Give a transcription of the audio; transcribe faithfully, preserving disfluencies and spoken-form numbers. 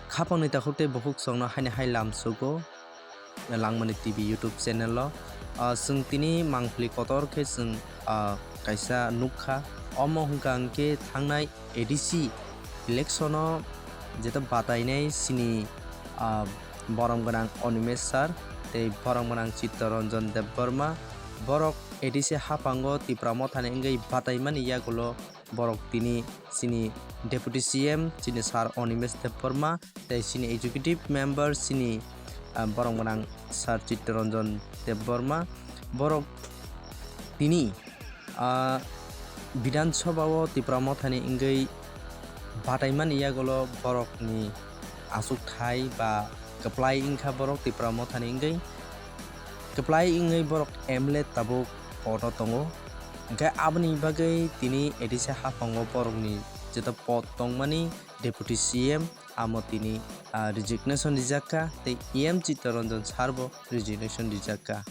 Khapangni takhuk tei bukhuk chwngno haini hai lamsugo Langmani T V YouTube channel o. Ah, chwng tini mangpili kotor khe chwng, ah, kaisa nukha. Omo hwnkha hwnkhe thangnai A D C election o jeto batainai chini, ah, borom gwnang Animesh sir tei borom gwnang Chittaranjan Debbarma. Borok A D C haphango Tipra Mothani wngwi bataimani yagulo borok tini chini Deputy C M chini sir Animesh Debbarma tei chini executive member chini, ah, borom gwnang sir Chittaranjan Debbarma. Borok tini, ah, Bidhan Sabha o Tipra Mothani wngwi bataimani yagulo borokni achukthai ba kwplai wngkha borok Tipra Mothani wngwi. Kwplai wngwi borok M L A tabuk pod o tongo. Hwnkhe aboni bagwi tini A D C haphango borokni jeto pod tongmani Deputy C M amo tini, ah, resignation rijakkha tei E M Chittaranjan sir bo resignation rijakkha.